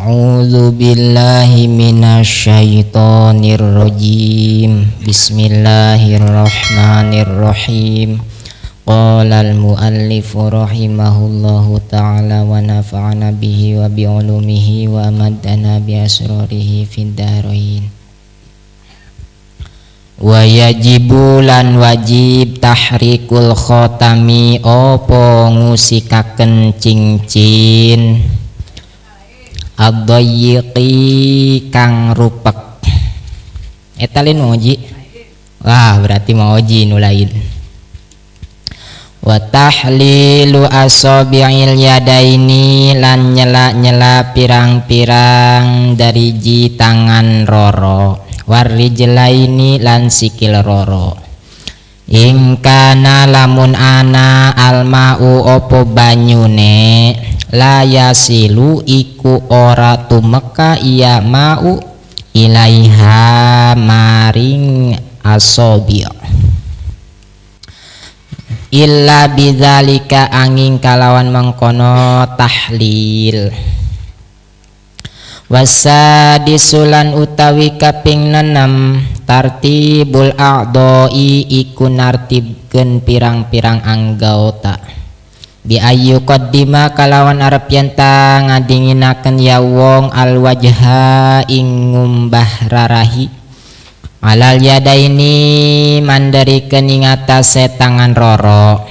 A'udzu billahi minasyaitonir rajim. Bismillahirrahmanirrahim. Qala al-muallif rahimahullahu ta'ala wa nafa'ana bihi wa bi ulumihi wa amaddana bi asrarihi fid dharain. Wa yajibu lan wajib tahrikul khatami opo ngusikaken cincin ad-dayyiqi kang rupek. Eta lain mau oji. Wah, berarti mau oji nu lain. Wa tahlilu asabi'il yadaini lan nyela-nyela pirang-pirang dariji tangan roro warrijlaini lan sikil roro. Ingkana lamun ana almau opo banyune la yasilu iku ora tumeka iya mau ilaiha maring asobi illa bidzalika angin kalawan mengkono tahlil. Wasadisulan utawi kaping 6 tartibul a'doi iku nartibkeun pirang-pirang anggota bi ayu qaddima kalawan arep yen ta ngadinginaken ya wong al wajha ing ngumbah rarahi alal yadaini mandarikeun ing atase tangan roro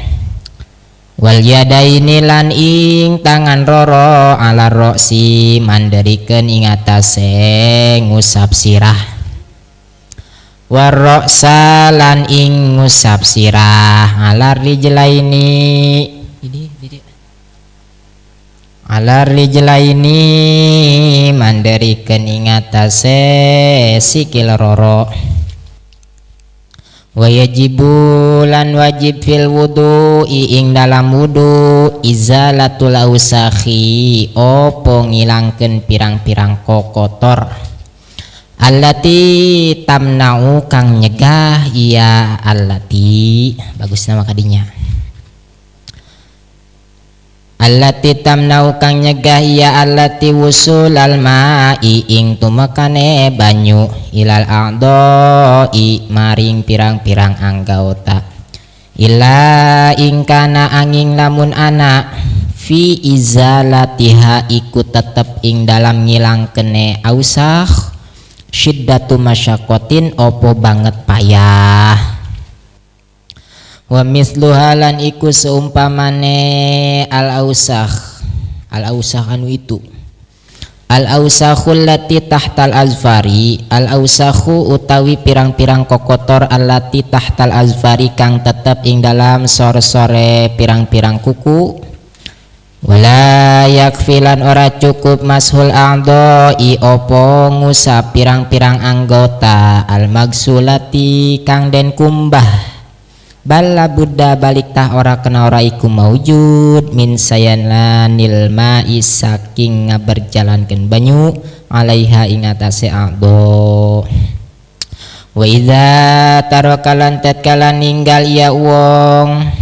wal yadaini lan ing tangan roro ala roksi mandarikeun ing atase ngusap sirah waroksa lan ing ngusap sirah ala rijlaini ala rijlaini mandarikeun ing atase sikil roro. Wa yajibu lan wajib fil wudu'i ing dalam wudu izalatul ausakhi opo ngilangkeun pirang-pirang kokotor allati tamna'u kang nyegah iya allati bagus nama kadinya allati tamna'u kang nyegah iya allati wusulal ma'i ing tumekane banyu ilal a'dha'i maring pirang-pirang anggota illa ingkana angin lamun ana fi izalatiha iku tetep ing dalam ngilangkene ausakh syiddatu masyaqqatin opo banget payah. Wa misluha lan iku seumpamane al ausakh anu itu al ausakhul lati tahtal azfari al ausakhu utawi pirang-pirang kokotor allati tahtal azfari kang tetep ing dalam sore-sore pirang-pirang kuku. Wala yakfilan ora cukup mashul a'dha'i opo ngusap pirang-pirang anggota al magsulati kang den kumbah bala buddha balik tah ora kena ora iku maujud min sayananil ma'i saking ngaberjalankeun banyu alaiha ing atase a'dha. Wa idza tarakalan tatkala ninggal ya wong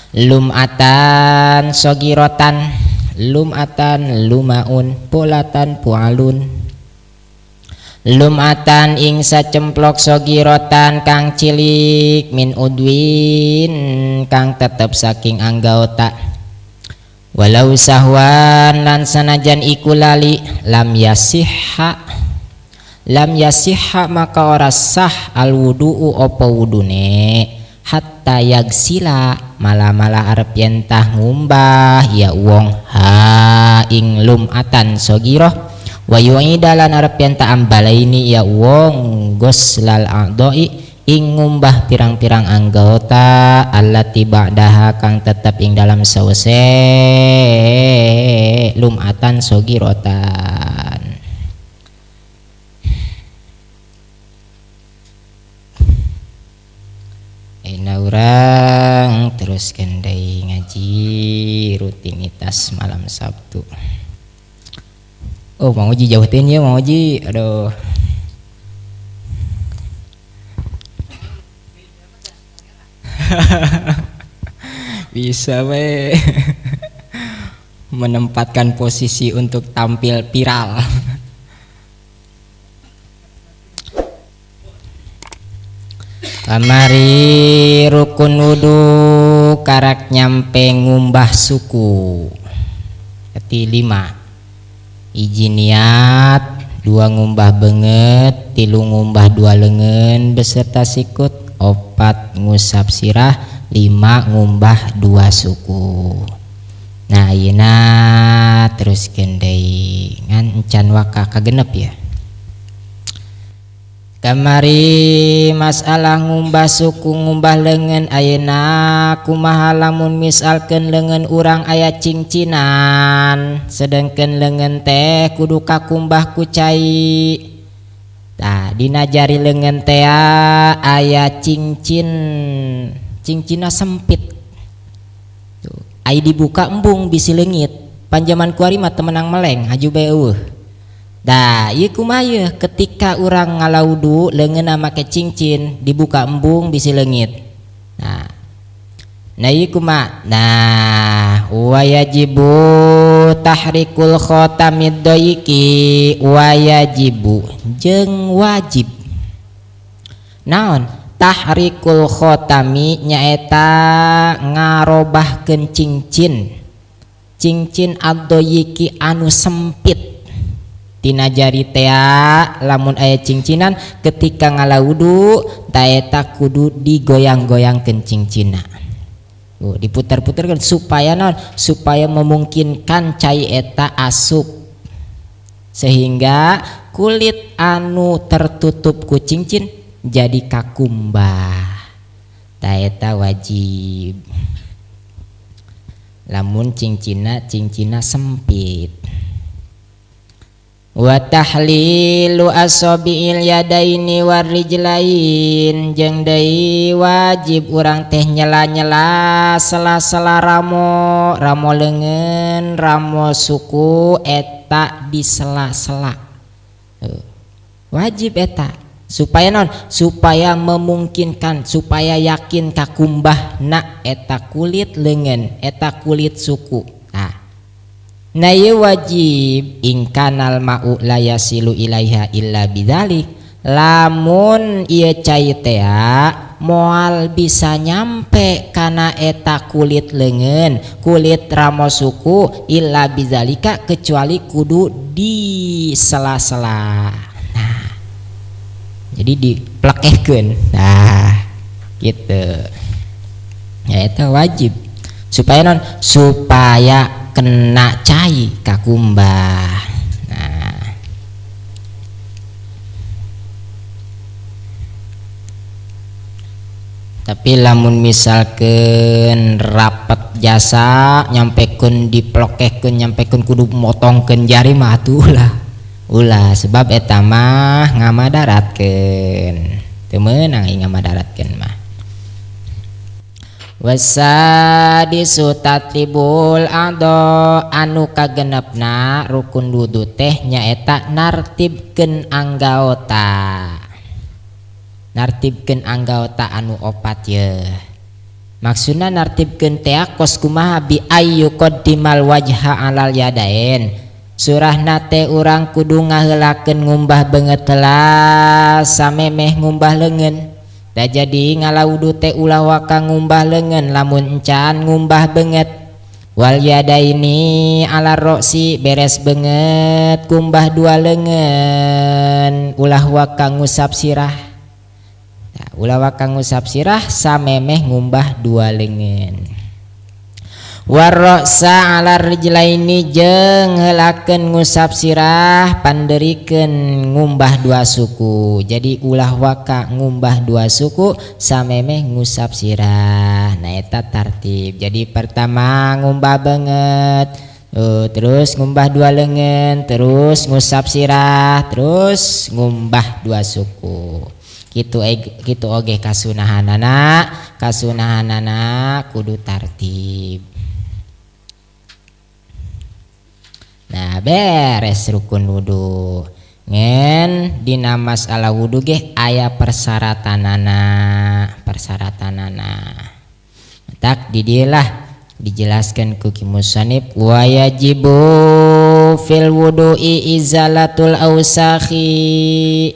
lum'atan sogirotan lum'atan lumaun pulatan pualun lum'atan ing sacemplok sogirotan kang cilik min udwin kang tetep saking anggota walau sahwan lan sanajan iku lali lam yasihha maka ora sah al wudu'u apa wudune hatta yagsila malah-malah arep yen tah ngumbah ya wong ha ing lum'atan sogiroh wa yu'idalan arep yen ta ambalaini ya wong ghuslal a'dha'i ing ngumbah pirang-pirang anggota allati ba'daha kang tetep ing dalam sawese lum'atan sogirotan. Ina urang teruskeun deui ngaji rutinitas malam Sabtu. Oh, Mang Oji jauh teh ya Mang Oji. Aduh. Bisa we. Menempatkan posisi untuk tampil viral. Kamari rukun wudu karak nyampe ngumbah suku. Keti 5. Iji niat, 2 ngumbah beungeut, 3 ngumbah 2 leungeun beserta sikut, 4 ngusap sirah, 5 ngumbah 2 suku. Nah ayeuna teruskeun deui ngan encan waka kagenep ya. Kamari masalah ngumbah suku ngumbah leungeun ayeuna kumaha lamun misalkeun leungeun urang aya cingcinan sedengkeun leungeun teh kudu kakumbah ku cai. Tah dina jari leungeun teh aya cincin, cincinna sempit. Tuh, ai dibuka embung bisi leungit. Panjaman kuari mah teu meunang meleng haju bae eueuh. Dah, ieu kumaha yeuh ketika urang ngalaudu leungeunna make cincin dibuka embung bisi leungit. Nah, nah ieu kumaha? Nah, wayajibu tahrikul khatamid daiki wayajibu jeung wajib. Naon? Tahrikul khatami nyaeta ngarobahkeun cincin. Cincin ad-daiki anu sempit. Tina jari tea lamun aya cingcinan ketika ngalawudu taeta kudu digoyang-goyangkeun cincina. Oh, diputar-putarkan supaya naon? Supaya memungkinkan cai eta asup sehingga kulit anu tertutup ku cincin jadi kakumbah. Taeta wajib. Lamun cincina sempit. Wa tahlilu asabi'il yadaini warrijlain jeung deui wajib urang teh nyela-nyela sela-sela ramo, ramo leungeun, ramo suku eta disela-sela. Wajib eta supaya non? Supaya memungkinkan, supaya yakin kakumbahna eta kulit leungeun, eta kulit suku. Nah, nah ieu wajib ingkanal ma'u la yasilu ilaiha illa bidzalik. Lamun ieu cai teh moal bisa nyampe kana eta kulit leungeun, kulit ramo suku illa bidzalika kecuali kudu di sela-sela. Nah, jadi diplekehkeun. Nah, gitu. Ya eta wajib supaya non? Supaya kena cai kakumbah. Nah, tapi lamun misalkeun rapet jasa nyampekeun diplokehkeun nyampekeun kudu motongkeun jari mah atuh ulah. Ulah sebab eta mah ngamadaratkeun. Teu meunang ngamadaratkeun mah. Wasadisu tatribul ado anu kagenepna rukun wudu teh nyaeta nartibkeun anggaota. Nartibkeun anggaota anu opat ye. Maksudna nartibkeun teh kos kumaha bi ayyu qaddimal wajha alal yadain. Surahna teh urang kudu ngaheulakeun ngumbah beungeut heula samemeh ngumbah leungeun. Da jadi ngalawudu teh ulah waka ngumbah leungeun lamun encan ngumbah beungeut. Wal yadaini ala roksi beres beungeut kumbah dua leungeun ulah waka ngusap sirah. Nah, ulah waka ngusap sirah samemeh ngumbah dua leungeun. Warrosa ala rijlaini jeung heulakeun ngusap sirah panderikeun ngumbah dua suku. Jadi ulah waka ngumbah dua suku samemeh ngusap sirah. Nah eta tartib. Jadi pertama ngumbah beungeut, terus ngumbah dua leungeun, terus ngusap sirah, terus ngumbah dua suku. Kitu kitu oge kasunahanana, kasunahanana kudu tartib. Nah beres rukun wudu. Ngen dina masalah wudu ge aya persyaratanana, persyaratanana. Tak di dieu lah Dijelaskan ku Ki Musanib wa yajibu fil wudu'i izalatul ausakhi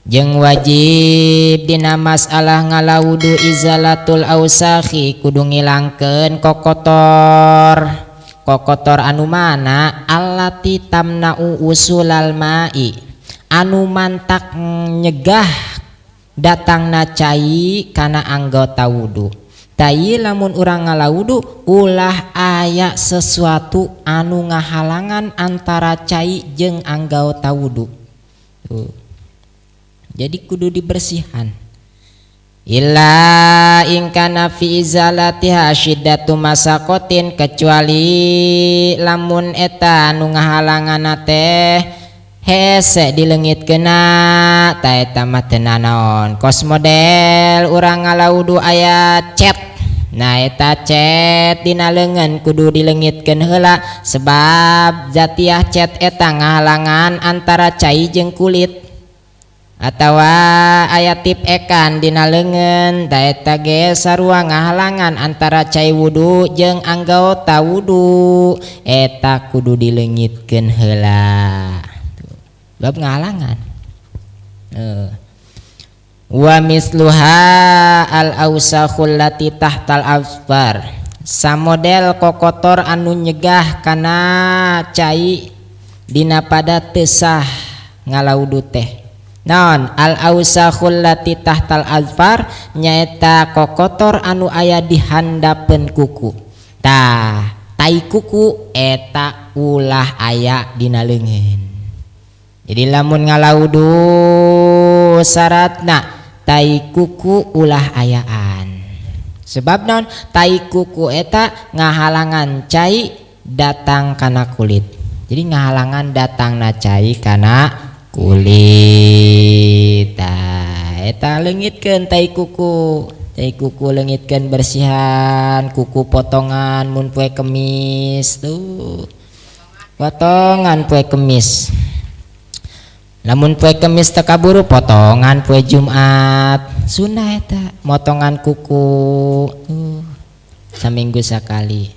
jeung wajib dina masalah ngalawudu izalatul ausakhi kudu ngilangkeun kokotor kokotor anu mana allati tamna'u usulal ma'i anu mantak nyegah datangna cai kana anggota wudu. Tai lamun urang ngalawudu ulah aya sesuatu anu ngahalangan antara cai jeung anggota wudu. Tuh. Jadi kudu dibersihan. Illa in kana fi izalatiha syiddatu masaqatin kecuali lamun eta anu ngahalanganna teh hese dileungitkeunna ta eta mah teu nanaon. Kos model urang ngalawudu aya cet. Nah eta cet dina leungeun kudu dileungitkeun heula sebab zatiah cet eta ngahalangan antara cai jeung kulit. Atawa aya tip ekan dina leungeun ta eta ge sarua ngahalangan antara cai wudu jeung anggota wudu eta kudu dileungitkeun heula. Bab ngahalangan. Wa misluha al ausakhul lati tahtal asfar samodel kokotor anu nyegah kana cai dina pada teu sah ngalawudu teh. Naon al ausakhul lati tahtal azfar nyaeta kokotor anu aya di handapeun kuku. Tah tai kuku eta ulah aya dina leungeun. Jadi lamun ngalawudu syaratna tai kuku ulah ayaan. Sebab naon tai kuku eta ngahalangan cai datang kana kulit. Jadi ngahalangan datangna cai kana kulit. Tah eta leungitkeun tai kuku. Tai kuku leungitkeun bersihan kuku potongan mun poe kemis tuh. Potongan poe kemis. Lamun poe kemis teu kaburu potongan poe Jumat. Sunah eta motongan kuku saminggu sakali.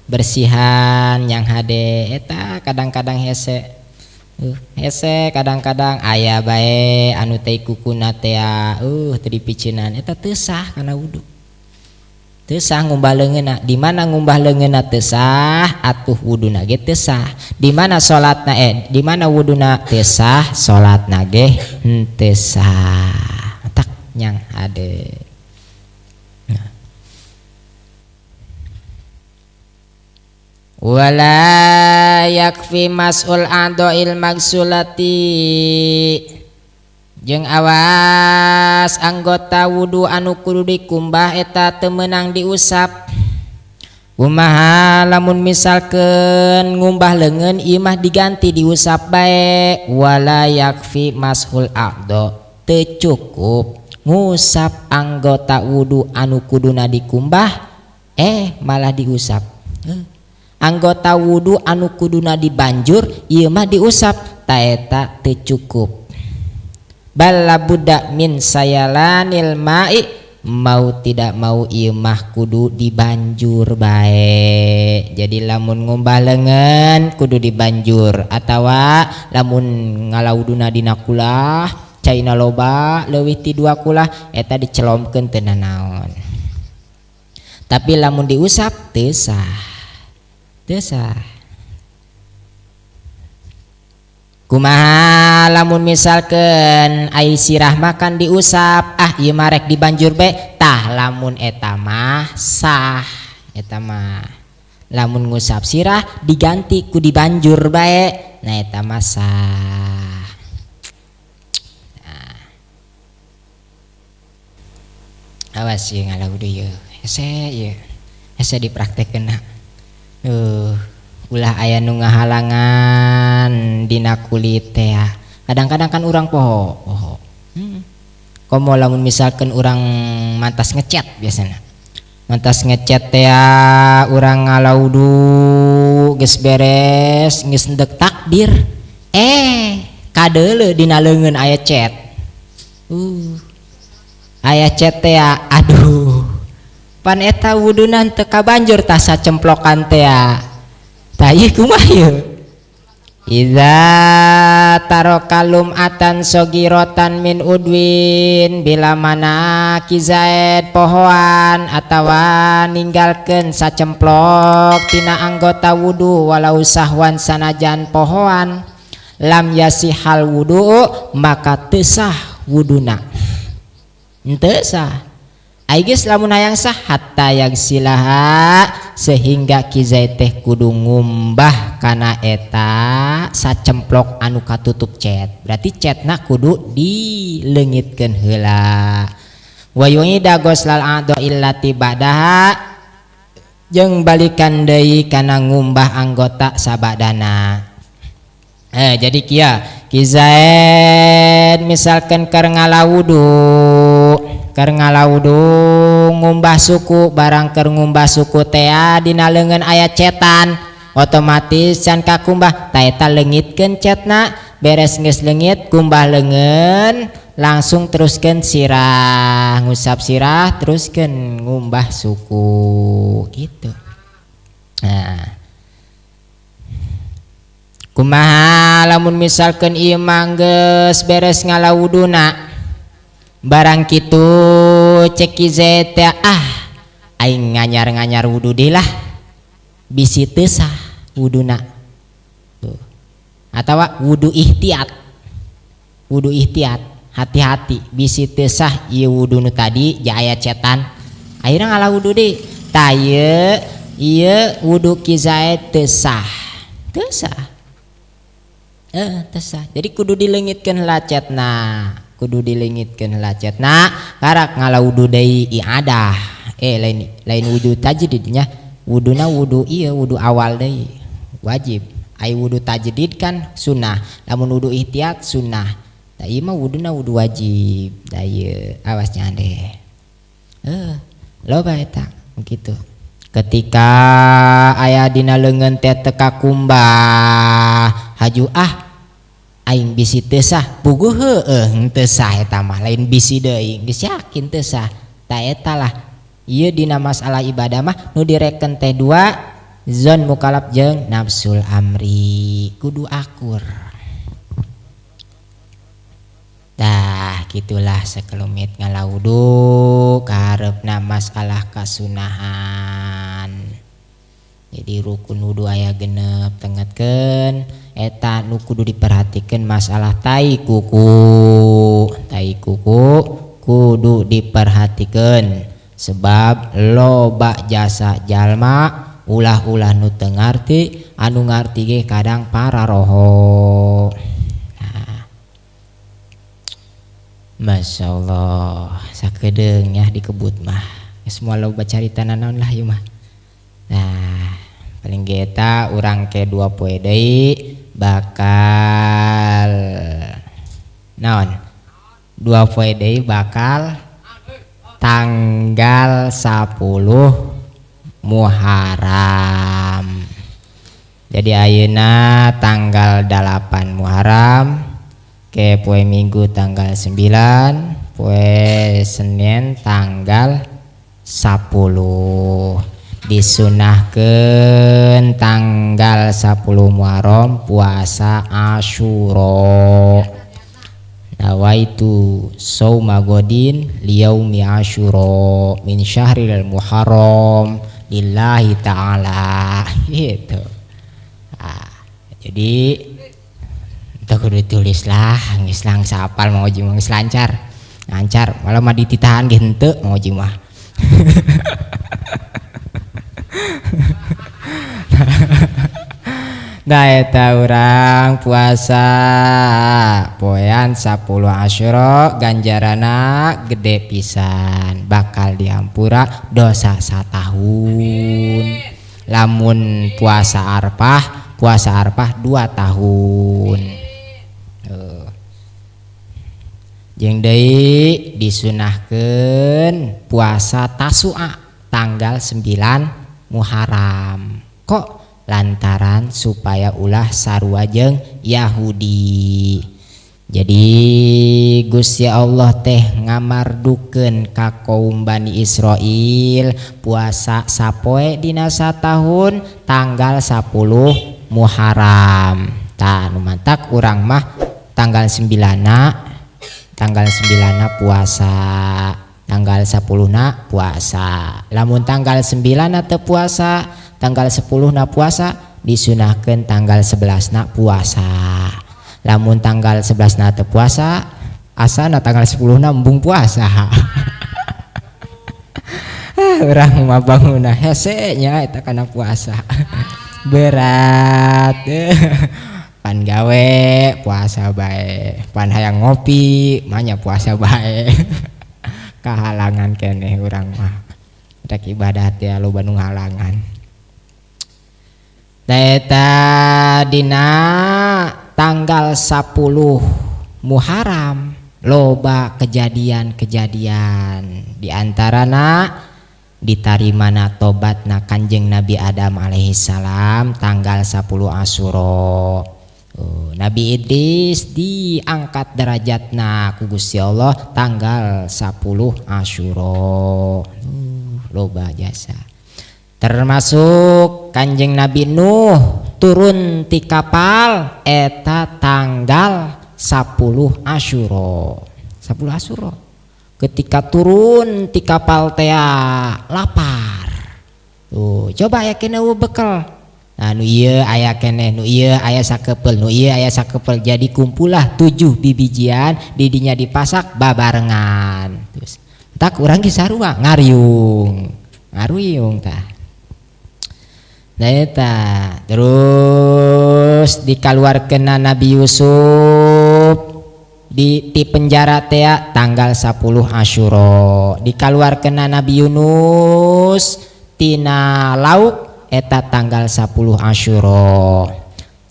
Bersihan yang hade eta kadang-kadang hese. Hese kadang-kadang aya bae anu teh kukuna teh teu dipiceunan eta teu sah kana wudu. Teu sah ngumbah leungeunna. Di mana ngumbah leungeunna teu sah atuh wuduna ge teu sah. Di mana salatna di mana wuduna teu sah salatna ge henteu sah. Tak nyang hade. Wala yakfi mas'ul a'dha'il magsulati jeung awas anggota wudu anu kudu dikumbah eta teu meunang diusap. Kumaha lamun misalkeun ngumbah leungeun ieu mah diganti diusap bae. Wala yakfi mas'ul a'dha teu cukup ngusap anggota wudu anu kuduna dikumbah malah diusap. Anggota wudu anu kuduna dibanjur ieu mah diusap ta eta teu cukup. Bal labudda min sayalanil ma'i mau tidak mau ieu mah kudu dibanjur bae. Jadi lamun ngumbah leungeun kudu dibanjur atawa lamun ngalawuduna dina kulah caina loba leuwih ti 2 kulah eta dicelomkeun teu nanaon. Tapi lamun diusap teu sah. Teu sah. Kumaha lamun misalkeun ai sirah makan diusap ah ieu mah rek dibanjur bae tah lamun eta mah sah eta mah. Lamun ngusap sirah diganti ku dibanjur bae nah eta mah sah. Nah. Awas ieu ngalawudu ieu hese ieu hese dipraktekkeun. Ulah aya nu ngahalangan dina kulit teh. Kadang-kadang kan urang poho. Komo lamun misalkan urang mantas ngechat biasana. Mantas ngechat teh urang ngalaudu geus beres geus endek takbir. Kadeuleu dina leungeun aya chat. Aya chat teh aduh. Pan eta wuduna teu kabanjur tah sacemplokan teh tah ieu kumaha ieu? Iza taraka lum'atan sogiratan min udwin bila mana Ki Zaid pohoan atawa ninggalkeun sacemplok tina anggota wudu walau sahwan sanajan pohoan lam yasihal wudu maka teu sah wuduna teu sah. Ai geus lamun hayang sah hatta yagsilaha sehingga Ki Zaid teh kudu ngumbah kana eta sacemplok anu katutup cet, berarti cetna kudu dileungitkeun heula. Wa yu'ida ghuslal a'dha illati ba'daha jeung balikan deui kana ngumbah anggota sabadana. Jadi kieu Ki Zaid misalkan keur ngalawudu, keur ngalawudu ngumbah suku, barang keur ngumbah suku teh dina leungeun aya cetan otomatis can kakumbah ta eta leungitkeun cetna, beres geus leungit kumbah leungeun langsung teruskeun sirah, ngusap sirah teruskeun ngumbah suku gitu. Nah kumaha lamun misalkeun ieu mah geus beres ngalawuduna barang kitu cek Ki Zaid teh ah aing nganyar-nganyar wudu deui lah bisi teu sah wuduna tuh. Atawa wudu ihtiyat, wudu ihtiyat hati-hati bisi teu sah ieu wudu nu tadi ja aya cetan akhirna ngalawudu deui tah ieu ieu wudu Ki Zaid teu sah, teu sah. Teu sah. Jadi kudu dileungitkeun heula cetna, kudu dileungitkeun heula cetna karak ngalawudu deui iadah. Lain lain wudu tajdidnya, wuduna wudu ieu wudu awal deui wajib. Ai wudu tajdid kan sunnah, lamun wudu ihtiyat sunnah. Tah ieu mah wuduna wudu wajib. Tah ieu awas nyande. Loba eta kitu. Ketika aya dina leungeun teh teu kakumbah haju ah aing bisi teu sah puguh heueuh teu sah eta mah lain bisi deui geus yakin teu sah. Ta eta lah ieu dina masalah ibadah mah nu direken teh dua zon mukalaf jeung nafsul amri kudu akur. Tah gitulah sekelumit ngalawudu kaharepna masalah kasunahan. Jadi rukun wudu aya genep tengetkeun eta nu kudu diperhatikeun masalah tai kuku. Tai kuku kudu diperhatikeun sebab loba jasa jalma ulah-ulah nu teu ngarti anu ngarti ge kadang pararoho. Nah. Masya Allah sakedeung nya dikebut mah geus moal loba carita nanaon lah ieu mah. Nah paling ge eta urang ke 2 poe deui bakal naon 2 poe deui bakal tanggal 10 Muharram. Jadi ayeuna tanggal 8 Muharram ke poe Minggu tanggal 9, poe Senin tanggal 10. Disunahkeun tanggal 10 Muharram puasa Asyura. Nawaitu sauma godin liyaumi Asyura min syahril Muharram lillahi ta'ala gitu. Nah, jadi itu kudu ditulis lah geus langsung hafal mau uji mah geus lancar. Lancar malah mah dititahan ge henteu mau uji mah. Nah eta urang puasa poean 10 Asyura ganjarana gede pisan bakal dihampura dosa satahun. Lamun puasa Arfah, puasa Arfah 2 tahun. Jeung deui disunahkeun puasa Tasu'a tanggal 9 Muharram. Kok lantaran supaya ulah sarua jeung Yahudi. Jadi Gusti Allah teh ngamardukeun ka kaum Bani Israel puasa sapoe dina satahun, tanggal 10 Muharram. Tah, nu mantak urang mah tanggal 9, tanggal 9 puasa, tanggal 10 na puasa. Lamun tanggal 9 teu puasa, tanggal 10 na puasa, disunahkeun tanggal 11 na puasa. Lamun tanggal 11 na teu puasa, asana tanggal 10 na embung puasa. Urang mah bangunna hese nya eta kana puasa berat. Pan gawe puasa bae, pan hayang ngopi manya puasa bae, kahalangan keneh. Urang mah rek ibadah teh loba nu ngahalangan. Nah, eta dina tanggal 10 Muharram loba kejadian-kejadian, diantarana ditarimana tobatna Kanjeng Nabi Adam alaihi salam tanggal 10 Asyura. Oh, Nabi Idris diangkat derajatna ku Gusti Allah tanggal 10 Asyura. Loba jasa, termasuk Kanjeng Nabi Nuh turun ti kapal eta tanggal 10 Asyura. 10 Asyura ketika turun ti kapal tea lapar tuh, coba ya kena bekel. Nah, nu ieu aya keneh, nu ieu aya sakepel, nu ieu aya sakepel, jadi kumpulah tujuh bibijian, didinya dipasak babarengan. Terus tak urang ge sarua ngariung ngariung tah. Nah, eta terus dikaluarkeun Nabi Yusuf di penjara tea tanggal 10 Asyura. Dikaluarkeun Nabi Yunus tina lauk eta tanggal 10 Asyura.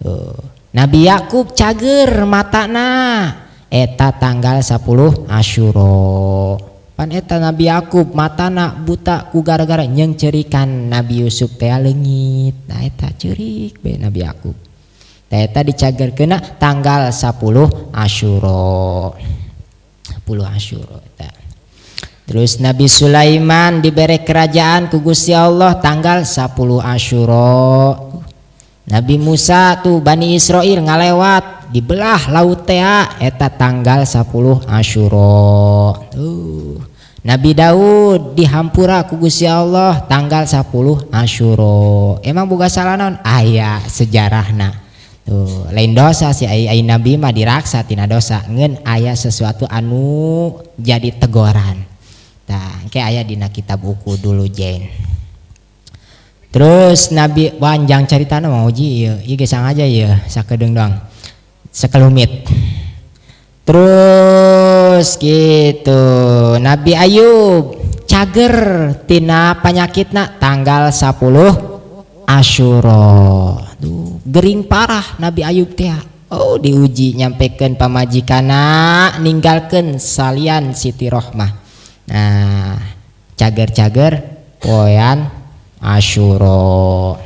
Tuh. Nabi Yakub cager matana eta tanggal 10 Asyura. Pan eta Nabi Yakub matana buta ku gara-gara nyeungceurikan Nabi Yusuf teh leungit. Nah, eta ceurik be Nabi Yakub. Tah, eta dicagerkeunna tanggal 10 Asyura. 10 Asyura eta. Terus Nabi Sulaiman diberi kerajaan ku Gusti Allah tanggal 10 Asyura. Nabi Musa tuh Bani Israel ngalewat dibelah laut tea eta tanggal 10 Asyura. Tuh. Nabi Daud dihampura ku Gusti Allah tanggal 10 Asyura. Emang boga salah naon? Aya sejarahna. Tuh, lain dosa sih, ai ai nabi mah diraksa tina dosa, ngeun aya sesuatu anu jadi teguran. Tah, engke aya dina kitab buku dulu Jen. Terus Nabi panjang caritana mau uji ieu, ieu ge sangaja ieu sakedeung doang. Sakelumit. Terus gitu Nabi Ayub cager tina panyakitna tanggal 10 Asyura. Duh, gering parah Nabi Ayub teh. Oh, diuji nyampekeun pamajikana ninggalkeun salian Siti Rohmah. Nah, cager-cager poean Asyura.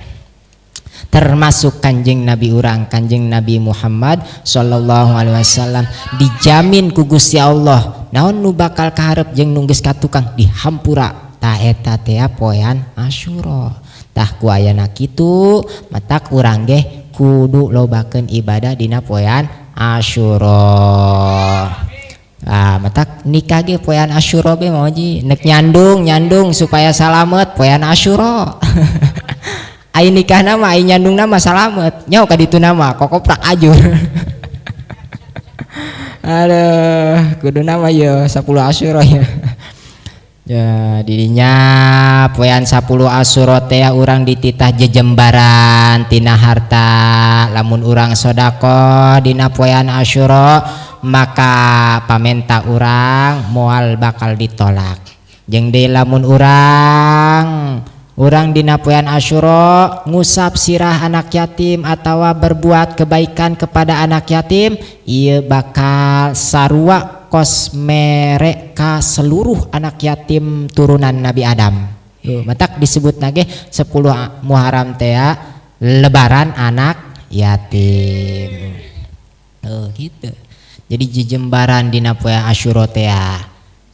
Termasuk Kanjeng Nabi urang, Kanjeng Nabi Muhammad Sallallahu Alaihi Wasallam dijamin ku Gusti Allah naon nu bakal kaharep jeung nu geus katukang dihampura. Tah, eta teh poean Asyura. Tah, ku ayana kitu matak urang ge kudu lobakeun ibadah dina poean Asyura. Ah, matak nikah ge poean Asyura be mau ji nek nyandung nyandung supaya salamet poean Asyura. Ai nikah nama, ai nyandung nama salamet nyaho ka ditu nama kokoprak ajur. Aduh, kudu nama ya 10 Asyura ya. Ya, dirinya poean 10 Asyura teh urang dititah jejembaran tina harta. Lamun urang sodakoh dina poean Asyura, maka pamenta urang moal bakal ditolak. Jeung deui lamun urang dina poean Asyura ngusap sirah anak yatim atawa berbuat kebaikan kepada anak yatim, ieu bakal sarua kos mere ka seluruh anak yatim turunan Nabi Adam. Tuh, matak disebut nage 10 Muharram teh lebaran anak yatim. Oh, gitu. Jadi jejembaran dina poe Asyura teh,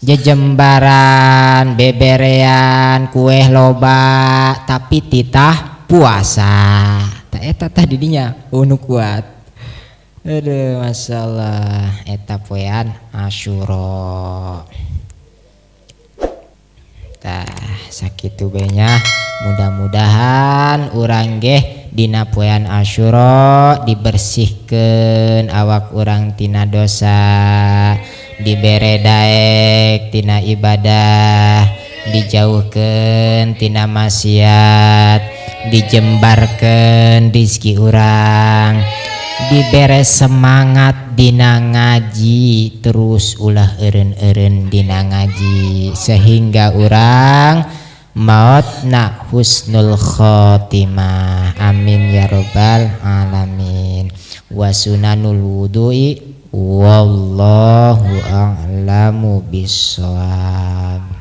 jejembaran, beberean kue loba, tapi titah puasa. Tah, eta tah didinya nu kuat. Aduh, masalah eta poean Asyura. Tah, sakitu bae nya. Mudah-mudahan urang ge dina poean Asyura dibersihkeun awak urang tina dosa, dibere daek tina ibadah, dijauhkeun tina maksiat, dijembarkeun rizki urang, dibere semangat dina ngaji terus, ulah eureun-eureun dina ngaji, sehingga urang mautna husnul khotimah. Amin ya robbal alamin. Wa sunanul wudu'i. Wallahu a'lamu bissawab.